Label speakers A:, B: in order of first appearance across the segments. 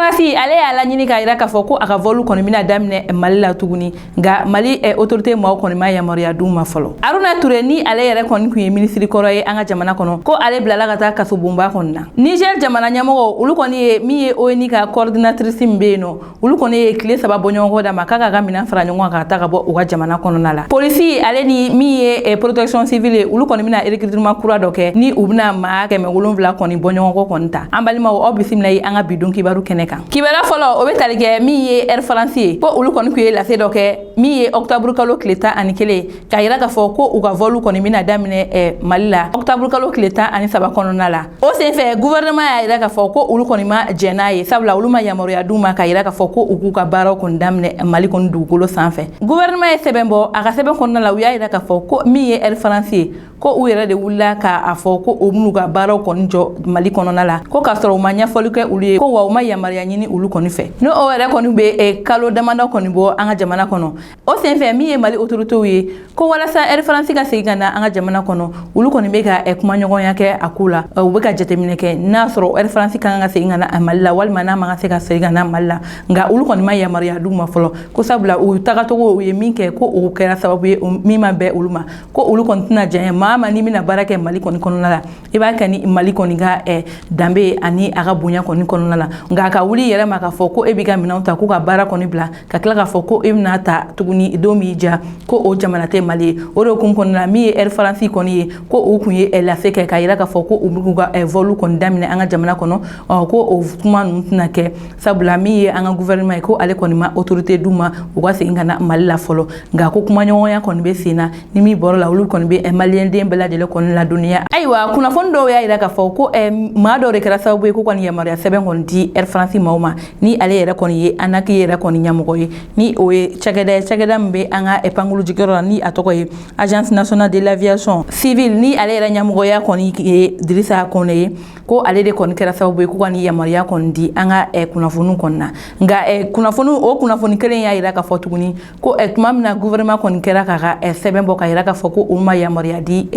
A: France ale y'a laɲini k'a yira k'a fɔ ko a ka vol kɔni bɛna daminɛ Mali la tuguni, nka Mali autorité maaw kɔni ma yamaruya d'u ma fɔlɔ. Haruna Ture, ni ale yɛrɛ kɔni tun ye minisiri kɔrɔ ye an ka jamana kɔnɔ, ko ale bilala ka taa kasobonba kɔni na. Niger jamana ɲɛmɔgɔ, olu kɔni ye min ye ONU ka coordinatrice min bɛ yen nɔ, olu kɔni ye tile 3 bɔɲɔgɔnko d'a ma k'a k'a ka minɛn fara ɲɔgɔn kan ka taa ka bɔ u ka jamana kɔnɔna la. Polisi ale ni min ye protection civile ye, olu kɔni bɛna recrutement kura dɔ kɛ, ni u bɛna maa 700 kɔni bɔɲɔgɔnko kɔni ta. An balimaw, aw bisimila ye an ka bi don kibaru kɛnɛ kan. Kibaruya fɔlɔ, o bɛ tali kɛ min ye Air France ye, ko olu kɔni tun ye lase dɔ kɛ min ye octobre kalo tile 11, k'a yira k'a fɔ ko u ka vol kɔni bɛna daminɛ Mali la octobre kalo tile 13 kɔnɔna la. O senfɛ, gouvernement y'a yira k'a fɔ ko olu kɔni ma jɛn n'a ye, sabula olu ma yamaruya d'u ma k'a yira k'a fɔ ko u k'u ka baaraw kɔni daminɛ Mali kɔni dugukolo sanfɛ. Gouvernement ye sɛbɛn bɔ. A ka sɛbɛn kɔnɔna la, u y'a yira k'a fɔ ko min ye Air France ye, ko u yɛrɛ de wulila k'a fɔ ko u b'u ka baaraw kɔni jɔ Mali kɔnɔna la, ko k'a sɔrɔ u ma ɲɛfɔli kɛ olu ye, ko wa u ma yamaruya ɲini olu kɔni fɛ. N'o o yɛrɛ kɔni bɛ kalo damadɔ kɔni bɔ an ka jamana kɔnɔ. O senfɛ, min ye Mali autorités ye, ko walasa Air France ka segin ka na an ka jamana kɔnɔ, olu kɔni bɛ ka kumaɲɔgɔnya kɛ a ko la. U bɛ ka jateminɛ kɛ n'a sɔrɔ Air France ka kan ka segin ka na Mali la walima n'a man ka se ka segin ka na Mali la, nka olu kɔni ma yamaruya d'u ma fɔlɔ, ko sabula u tagacogo, u ye min kɛ, ko o kɛra sababu ye min ma bɛn olu ma, ko olu kɔni tɛna jɛn. Maa ma n'i bɛna baara kɛ Mali kɔni kɔnɔna la, i b'a kɛ ni Mali kɔni ka danbe ani a ka bonya kɔni kɔnɔna la. Nka a ka wuli yɛrɛ ma k'a fɔ ko e b'i ka minɛnw ta k'u ka baara kɔni bila, ka tila k'a fɔ ko e bɛna ta tuguni don m'i diya, ko o jamana tɛ Mali ye. O de kun kɔnɔna la, min ye Air France kɔni ye, ko u kun ye lase kɛ k'a yira k'a fɔ ko u b'u ka vol kɔni daminɛ an ka jamana kɔnɔ, ko o kuma ninnu tɛna kɛ, sabula min ye an ka gouvernement ye, ko ale kɔni ma autorité d'u ma u ka segin ka na Mali la fɔlɔ. Nka ko kumaɲɔgɔnya kɔni bɛ sen na, ni min bɔra la, olu kɔni bɛ maliyɛnden bɛɛ lajɛlen kɔni ladɔnniya. Ayiwa, kunnafoni dɔw y'a yira k'a fɔ ko maa dɔw de kɛra sababu ye ko kɔni yamaruya sɛbɛn kɔni di Air France maaw ma, ni ale yɛrɛ kɔni ye ANAQ yɛrɛ kɔni ɲɛmɔgɔ ye, ni o ye cakɛda ye, cakɛda min bɛ an ka pankulu jigiyɔrɔ la, ni a tɔgɔ ye Agence nationale de l'aviation civile, ni ale yɛrɛ ɲɛmɔgɔya kɔni ye Dirisa Kɔnɛ ye, ko ale de kɔni kɛra sababu ye ko ka nin yamaruya kɔni di an ka kunnafoniw kɔni na. Nka kunnafoni, o kunnafoni kelen y'a yira k'a fɔ tuguni ko tuma min na gouvernement kɔni kɛra k'a ka sɛbɛn bɔ k'a yira k'a fɔ ko u ma yamaruya di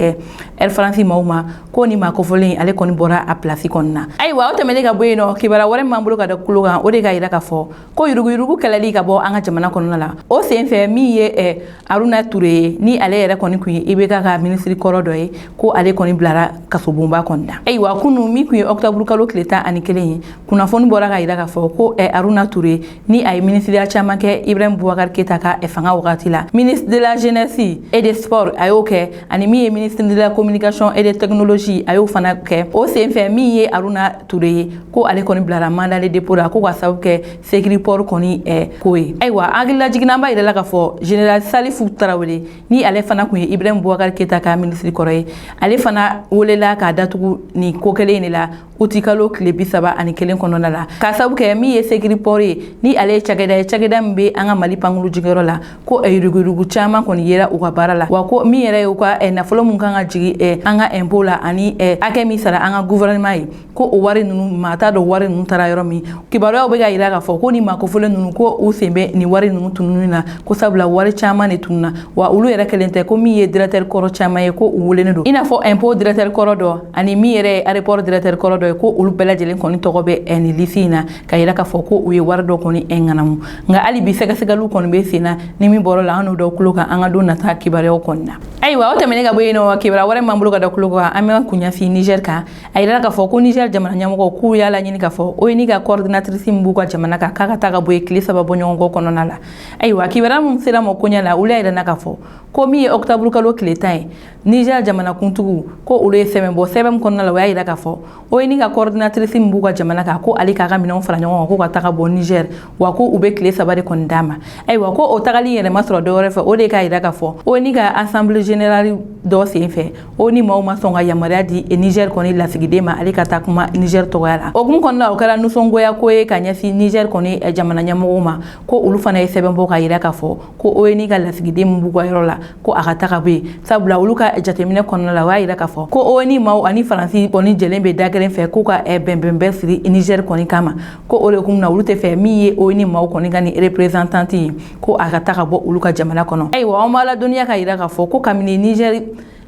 A: Air France maaw ma, ko ni maa kofɔlen ale kɔni bɔra a place kɔni na. Ayiwa, o tɛmɛnen ka bɔ yen nɔ, kibaruya wɛrɛ min b'an bolo ka da kulo kan, o de ka yira k'a fɔ ko yuruguyurugu kɛlɛli ka bɔ an ka jamana kɔnɔna la, o sen fɛ, min ye Haruna Ture ye, ni ale yɛrɛ kɔni kun ye IBK ka minisiri kɔrɔ dɔ ye, ko ale kɔni bilara kasobonba kɔni na. Ayiwa, kunu min kun ye octobre kalo tile 11 ye, kunnafoni bɔra ka yira k'a fɔ ko Haruna Ture, ni a ye minisiriya caman kɛ Ibrahim Boubacar Keita ka fanga wagati la, ministre de la Jeunesse et des Sports a y'o kɛ, ani min ye ministre de la Communication et des Technologies, a y'o fana kɛ. O senfɛ, min ye Haruna Ture ye, ko ale kɔni bilara mandat de dépôt la, ko ka sababu kɛ Sécuriport kɔni ko ye. Ayiwa, hakililajigin, an b'a yira la k'a fɔ général Salifu Tarawele, ni ale fana kun ye Ibrahim Boubacar Keita ka minisiri kɔrɔ ye, ale fana welela k'a datugu nin ko kelen in de la utikalo tile 31 kɔnɔna la, k'a sababu kɛ min ye Sécuriport ye, ni ale ye cakɛda ye, cakɛda min bɛ an ka Mali pankuru jigiyɔrɔ la, ko yuruguyurugu caman kɔni yera u ka baara la, wa ko min yɛrɛ ye u ka nafolo min kan ka jigin an ka impôt la ani hakɛ min sara an ka gouvernement ye, ko o wari ninnu, maa t'a dɔn wari ninnu taara yɔrɔ min. Kibaruyaw bɛ ka yira k'a fɔ ko ni maa kofɔlen ninnu, ko u sen bɛ nin wari ninnu tununi na, ko sabula wari caman de tununa, wa olu yɛrɛ kelen tɛ, ko min ye directeur kɔrɔ caman ye, ko u welelen don, i n'a fɔ impôt directeur kɔrɔ dɔ ani min yɛrɛ ye aéroport directeur kɔrɔ dɔ ye, ko olu bɛɛ lajɛlen kɔni tɔgɔ bɛ nin liste in na, ka yira k'a fɔ ko u ye wari dɔ kɔni ŋanamu. Nka hali bi, sɛgɛsɛgɛliw kɔni bɛ sen na. Ni min bɔra la, an n'o dɔw kulo kan an ka don nata kibaruyaw kɔni na. Ayiwa, o tɛmɛnen ka bɔ yen nɔ, kibaruya wɛrɛ m'an bolo ka da kulo kan, an bɛ kun ɲɛsin Niger kan. A yirala k'a fɔ ko Niger jamana ɲɛmɔgɔw k'u y'a laɲini k'a fɔ ONU ka coordinatrice min b'u ka jamana kan, k'a ka taa ka bɔ yen tile 3 bɔɲɔgɔnko kɔnɔna la. Ayiwa, kibaruya min sera ma koɲɛ la, olu y'a yira k'a fɔ ko min ye octobre kalo tile 10 ye, Niger jamana kuntigiw, ko olu ye sɛbɛn bɔ. Sɛbɛn min kɔnɔna la, o y'a yira k'a fɔ ONU ka coordinatrice min b'u ka jamana kan, ko ale k'a ka minɛnw fara ɲɔgɔn kan ko ka taga bɔ Niger, wa ko u bɛ tile 3 de kɔni d'a ma. Ayiwa, ko o tagali yɛrɛ ma sɔrɔ dɔwɛrɛ fɛ, o de k'a yira k'a fɔ ONU ka assemblée générale dɔ sen fɛ, ONU maaw ma sɔn ka yamaruya di Niger kɔni lasigiden ma, ale ka taa kuma Niger tɔgɔya la. O hukumu kɔnɔna la, o kɛra nisɔngoya ko ye ka ɲɛsin Niger kɔni jamana ɲɛmɔgɔw ma, ko olu fana ye sɛbɛn bɔ ka yira k'a fɔ ko ONU ka lasigiden min b'u ka yɔrɔ la, ko a ka taga bɔ yen, sabula olu ka jateminɛ kɔnɔna la, o y'a yira k'a fɔ ko ONU maaw ani Faransi kɔni jɛlen bɛ da kelen fɛ k'u ka bɛnbɛnbɛn siri Niger kɔni kama, ko o de kun na olu tɛ fɛ min ye ONU maaw kɔni ka nin représentante ye, ko a ka taga bɔ olu ka jamana kɔnɔ. Ayiwa, an b'a ladɔnniya ka yira k'a fɔ ko kabini Niger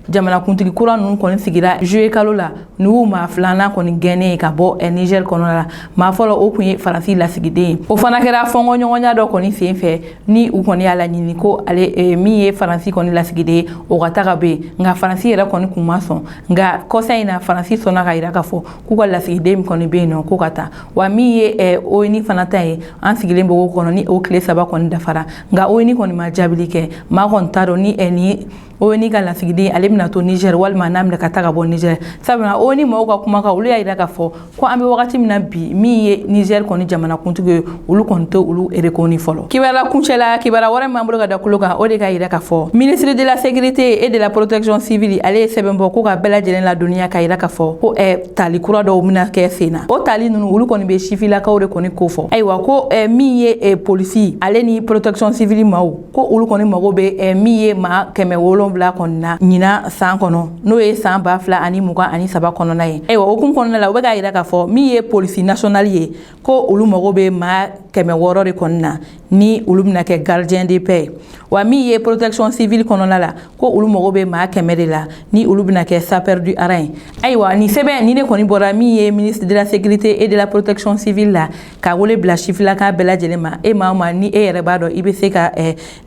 A: jamanakuntigi kura ninnu kɔni sigira juillet kalo la, n'u maa filanan kɔni gɛnnen ye ka bɔ Niger kɔnɔna la. Maa fɔlɔ, o kun ye Faransi lasigiden ye. O fana kɛra fɔnkɔɲɔgɔnya dɔ kɔni sen fɛ, ni u kɔni y'a laɲini ko ale min ye Faransi kɔni lasigiden ye, o ka taga bɔ yen. Nka Faransi yɛrɛ kɔni kun ma sɔn. Nka kɔsa in na, Faransi sɔnna ka yira k'a fɔ k'u ka lasigiden min kɔni bɛ yen nɔ, ko ka taa. Wa min ye ONU fana ta ye, an sigilen bɛ o kɔnɔ ni o tile 3 kɔni dafara, nka ONU kɔni ma jaabili kɛ. Maa kɔni t'a dɔn ni ni ONU ka lasigiden ale bɛna to Niger walima n'a bɛna ka taa ka bɔ Niger, sabula ONU maaw ka kumakan, olu y'a yira k'a fɔ ko an bɛ wagati min na bi, min ye Niger kɔni jamanakuntigi ye, olu kɔni tɛ olu reconnu fɔlɔ. Kibaruya kuncɛla, kibaruya wɛrɛ min b'an bolo ka da kulo kan, o de ka yira k'a fɔ ministre de la Sécurité et de la Protection civile, ale ye sɛbɛn bɔ ko ka bɛɛ lajɛlen ladɔnniya ka yira k'a fɔ ko tali kura dɔw bɛna kɛ sen na. O tali ninnu, olu kɔni bɛ sifilakaw de kɔni ko fɔ. Ayiwa, ko min ye polisi ale ni protection civile maaw, ko olu kɔni mago bɛ min ye maa 700 kɔni na ɲinan san kɔnɔ, n'o ye san 2023 kɔnɔna ye. Ayiwa, o kun kɔnɔna la, u bɛ k'a yira k'a fɔ min ye police nationale ye, ko olu mago bɛ maa 600 de kɔni na, ni olu bɛna kɛ gardien de paix. Wa min ye protection civile kɔnɔna la, ko olu mago bɛ maa 100 de la, ni olu bɛna kɛ sapeur du rang ye. Ayiwa, nin sɛbɛn ni ne kɔni bɔra min ye ministre de la Sécurité et de la Protection civile la, ka wele bila sifilaka bɛɛ lajɛlen ma. E maa o maa, ni e yɛrɛ b'a dɔn i bɛ se ka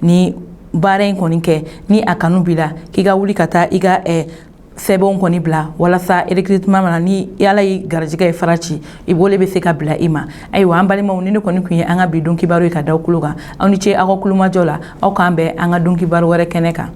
A: ni baara in kɔni kɛ, ni a kanu b'i la, k'i ka wuli ka taa i ka sɛbɛnw kɔni bila walasa recrutement mana, ni Ala ye garijɛgɛ ye fara ci, i wele bɛ se ka bila i ma. Ayiwa, an balimaw, ni ne kɔni tun ye an ka bi don kibaru ye ka da kulo kan. Aw ni ce aw ka kulomajɔ la. Aw k'an bɛn an ka don kibaru wɛrɛ kɛnɛ kan.